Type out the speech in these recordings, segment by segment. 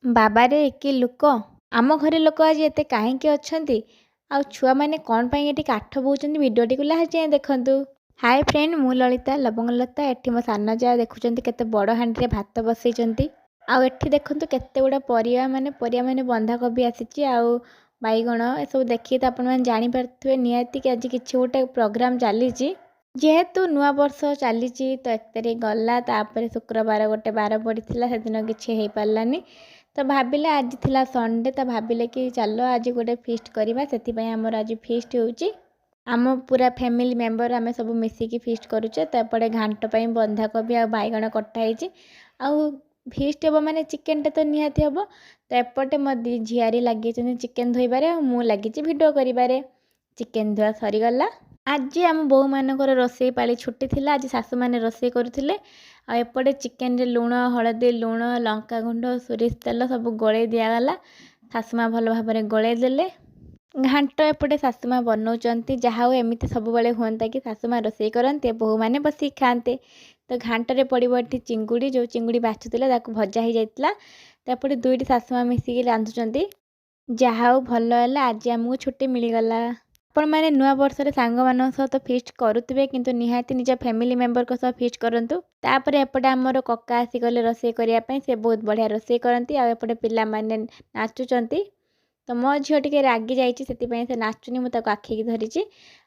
ବାବାରେ କି ଲୋକ! ଆମ ଘରେ ଲୋକ ଆଜି ଏତେ କାହିଁକି ଅଛନ୍ତି ଆଉ ଛୁଆମାନେ କ'ଣ ପାଇଁ ଏଠି କାଠ ବୋହୁଛନ୍ତି, ଭିଡ଼ିଓଟିକୁ ଲାଷ୍ଟ ଯାଏଁ ଦେଖନ୍ତୁ। ହାଏ ଫ୍ରେଣ୍ଡ, ମୁଁ ଲଳିତା ଲବଙ୍ଗଲତା। ଏଠି ମୋ ସାନ ଯା ଦେଖୁଛନ୍ତି କେତେ ବଡ଼ ହାଣ୍ଡିରେ ଭାତ ବସେଇଛନ୍ତି। ଆଉ ଏଠି ଦେଖନ୍ତୁ କେତେ ଗୁଡ଼ା ପରିବା, ମାନେ ପରିବା ମାନେ ବନ୍ଧାକୋବି ଆସିଛି ଆଉ ବାଇଗଣ, ଏସବୁ ଦେଖିକି ତ ଆପଣମାନେ ଜାଣିପାରୁଥିବେ ନିହାତି କି ଆଜି କିଛି ଗୋଟେ ପ୍ରୋଗ୍ରାମ୍ ଚାଲିଛି। ଯେହେତୁ ନୂଆ ବର୍ଷ ଚାଲିଛି, ତ 1 ତାରିଖ ଗଲା, ତାପରେ ଶୁକ୍ରବାର ଗୋଟେ ବାର ପଡ଼ିଥିଲା, ସେଦିନ କିଛି ହେଇପାରିଲାନି। ତ ଭାବିଲେ ଆଜି ଥିଲା ସଣ୍ଡେ, ତ ଭାବିଲେ କି ଚାଲ ଆଜି ଗୋଟେ ଫିଷ୍ଟ କରିବା। ସେଥିପାଇଁ ଆମର ଆଜି ଫିଷ୍ଟ ହେଉଛି। ଆମ ପୁରା ଫ୍ୟାମିଲି ମେମ୍ବର ଆମେ ସବୁ ମିଶିକି ଫିଷ୍ଟ କରୁଛେ। ତ ଏପଟେ ଘାଣ୍ଟ ପାଇଁ ବନ୍ଧାକୋବି ଆଉ ବାଇଗଣ କଟା ହେଇଛି। ଆଉ ଫିଷ୍ଟ ହେବ ମାନେ ଚିକେନଟା ତ ନିହାତି ହେବ। ତ ଏପଟେ ମୋ ଦୁଇ ଝିଆରୀ ଲାଗିଛନ୍ତି ଚିକେନ ଧୋଇବାରେ ଆଉ ମୁଁ ଲାଗିଛି ଭିଡ଼ିଓ କରିବାରେ। ଚିକେନ ଧୁଆ ସରିଗଲା। ଆଜି ଆମ ବୋଉମାନଙ୍କର ରୋଷେଇ ପାଳି ଛୁଟି ଥିଲା, ଆଜି ଶାଶୁମାନେ ରୋଷେଇ କରୁଥିଲେ। ଆଉ ଏପଟେ ଚିକେନରେ ଲୁଣ, ହଳଦୀ, ଲୁଣ, ଲଙ୍କାଗୁଣ୍ଡ, ସୋରିଷ ତେଲ ସବୁ ଗୋଳେଇ ଦିଆଗଲା। ଶାଶୁମା ଭଲ ଭାବରେ ଗୋଳେଇ ଦେଲେ। ଘାଣ୍ଟ ଏପଟେ ଶାଶୁମା ବନଉଛନ୍ତି। ଯାହା ହଉ, ଏମିତି ସବୁବେଳେ ହୁଅନ୍ତା କି ଶାଶୁମା ରୋଷେଇ କରନ୍ତେ, ବୋହୂମାନେ ବସିକି ଖାଆନ୍ତେ। ତ ଘାଣ୍ଟରେ ପଡ଼ିବ ଏଠି ଚିଙ୍ଗୁଡ଼ି, ଯେଉଁ ଚିଙ୍ଗୁଡ଼ି ବାଛୁଥିଲେ ତାକୁ ଭଜା ହେଇଯାଇଥିଲା। ତ ଏପଟେ ଦୁଇଟି ଶାଶୁମା ମିଶିକି ରାନ୍ଧୁଛନ୍ତି। ଯାହା ହଉ, ଭଲ ହେଲା ଆଜି ଆମକୁ ଛୁଟି ମିଳିଗଲା। ଆପଣମାନେ ନୂଆ ବର୍ଷରେ ସାଙ୍ଗମାନଙ୍କ ସହ ତ ଫିଷ୍ଟ କରୁଥିବେ, କିନ୍ତୁ ନିହାତି ନିଜ ଫ୍ୟାମିଲି ମେମ୍ବରଙ୍କ ସହ ଫିଷ୍ଟ କରନ୍ତୁ। ତାପରେ ଏପଟେ ଆମର କକା ଆସିଗଲେ ରୋଷେଇ କରିବା ପାଇଁ। ସେ ବହୁତ ବଢ଼ିଆ ରୋଷେଇ କରନ୍ତି। ଆଉ ଏପଟେ ପିଲାମାନେ ନାଚୁଛନ୍ତି। ତ ମୋ ଝିଅ ଟିକେ ରାଗି ଯାଇଛି, ସେଥିପାଇଁ ସେ ନାଚୁନି, ମୁଁ ତାକୁ ଆଖିକି ଧରିଛି।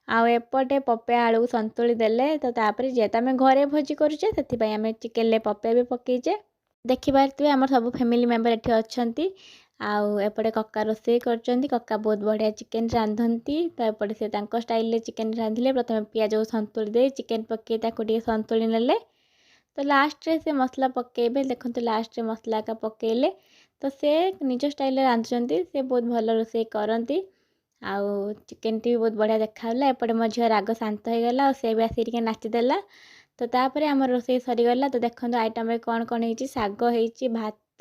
ଆଉ ଏପଟେ ପପେୟା ଆଳୁକୁ ସନ୍ତୁଳି ଦେଲେ। ତ ତାପରେ ଯେହେତୁ ଆମେ ଘରେ ଭୋଜି କରୁଛେ, ସେଥିପାଇଁ ଆମେ ଚିକେନରେ ପପେୟା ବି ପକେଇଛେ। ଦେଖିପାରୁଥିବେ ଆମର ସବୁ ଫ୍ୟାମିଲି ମେମ୍ବର ଏଠି ଅଛନ୍ତି। ଆଉ ଏପଟେ କକା ରୋଷେଇ କରୁଛନ୍ତି। କକା ବହୁତ ବଢ଼ିଆ ଚିକେନ ରାନ୍ଧନ୍ତି। ତ ଏପଟେ ସେ ତାଙ୍କ ଷ୍ଟାଇଲରେ ଚିକେନ ରାନ୍ଧିଲେ। ପ୍ରଥମେ ପିଆଜକୁ ସନ୍ତୁଳି ଦେଇ ଚିକେନ ପକେଇ ତାକୁ ଟିକେ ସନ୍ତୁଳି ନେଲେ। ତ ଲାଷ୍ଟରେ ସେ ମସଲା ପକେଇବେ। ଦେଖନ୍ତୁ, ଲାଷ୍ଟରେ ମସଲା ଏକା ପକେଇଲେ। ତ ସେ ନିଜ ଷ୍ଟାଇଲରେ ରାନ୍ଧୁଛନ୍ତି। ସେ ବହୁତ ଭଲ ରୋଷେଇ କରନ୍ତି ଆଉ ଚିକେନଟି ବି ବହୁତ ବଢ଼ିଆ ଦେଖାଗଲା। ଏପଟେ ମୋ ଝିଅ ରାଗ ଶାନ୍ତ ହେଇଗଲା ଆଉ ସେ ବି ଆସିକି ଟିକେ ନାଚିଦେଲା। ତ ତାପରେ ଆମର ରୋଷେଇ ସରିଗଲା। ତ ଦେଖନ୍ତୁ ଆଇଟମ୍ରେ କ'ଣ କ'ଣ ହେଇଛି। ଶାଗ ହେଇଛି, ଭାତ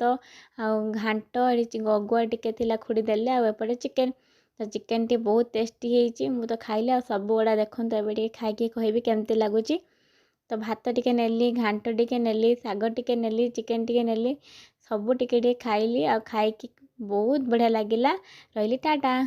ଆଉ ଘାଣ୍ଟ ହେଇଛି, ଗଗୁଆ ଟିକେ ଥିଲା ଖୁଡ଼ି ଦେଲେ, ଆଉ ଏପଟେ ଚିକେନ। ତ ଚିକେନଟି ବହୁତ ଟେଷ୍ଟି ହେଇଛି, ମୁଁ ତ ଖାଇଲି। ଆଉ ସବୁଗୁଡ଼ା ଦେଖନ୍ତୁ, ଏବେ ଟିକେ ଖାଇକି କହିବି କେମିତି ଲାଗୁଛି। ତ ଭାତ ଟିକେ ନେଲି, ଘାଣ୍ଟ ଟିକେ ନେଲି, ଶାଗ ଟିକେ ନେଲି, ଚିକେନ ଟିକେ ନେଲି, ସବୁ ଟିକେ ଟିକେ ଖାଇଲି ଆଉ ଖାଇକି ବହୁତ ବଢ଼ିଆ ଲାଗିଲା। ରହିଲି, ଟାଟା।